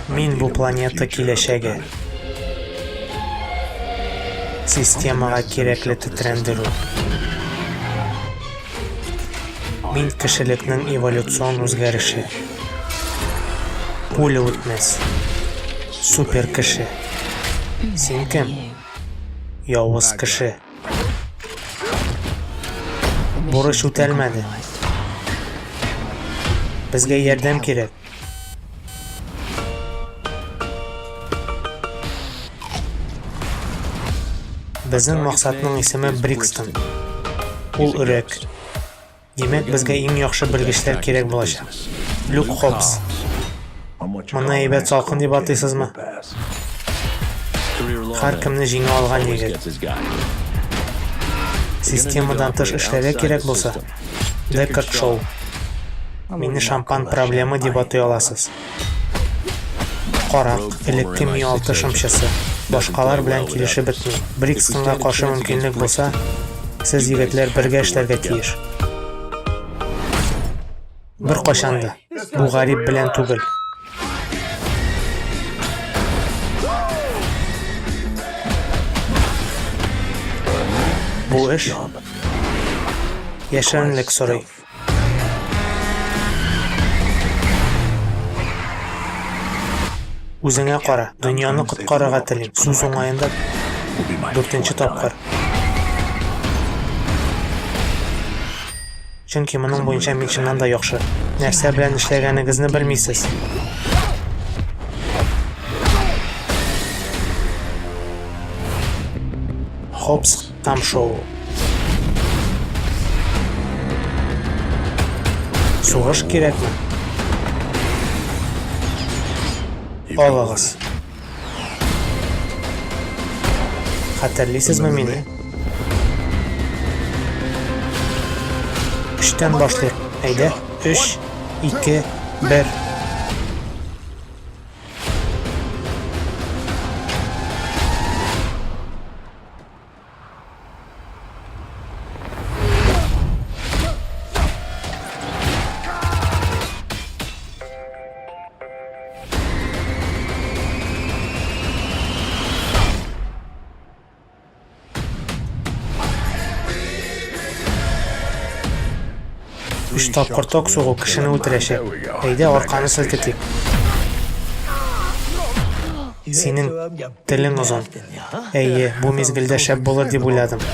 Мин бу планета киләчәге. Системага кирәкле тетрәндерү. Мин кешелекнең эволюцион үзгәреше. Пуля үтмәс. Супер кеше. Син кем? Явыз кеше. Бурыч үтәлмәде. Безгә ярдәм кирәк. Безнең максатның исеме Брикстон. Ул өрәк. Димәк, безгә иң яхшы белгечләр кирәк булачак. Люк Хоббс. Моны әйбәт салкын дип атыйсызмы? Һәркемне җиңә алган егет. Системадан тыш эшләргә кирәк булса, Декард Шоу. Мине шампан проблемы дип атый аласыз. Карак, элекке Ми-6 шымчысы. Башкалар белән килешеп бетми. Брикстонга каршы мөмкинлек булса, сез, егетләр, бергә эшләргә тиеш. Беркайчан да. Бу гарип белән түгел. Бу эш яшеренлек сорый. Үзеңә кара, дөньяны коткарырга телим. Сүз уңаенда дүртенче тапкыр. Чөнки моның буенча мин чыннан да яхшы. Нәрсә белән эшләгәнегезне белмисез. Хопс Там шоу. Сугыш кирәкме? Алыгыз. Хәтерлисезме мине? Өчтән башлыйк. Әйдә. Өч, ике, бер. Өч тапкыр ток сугу кешене үтерәчәк. Әйдә, арканы селкетик. Синең телең озын. Әйе, бу мизгелдә шәп булыр дип уйладым.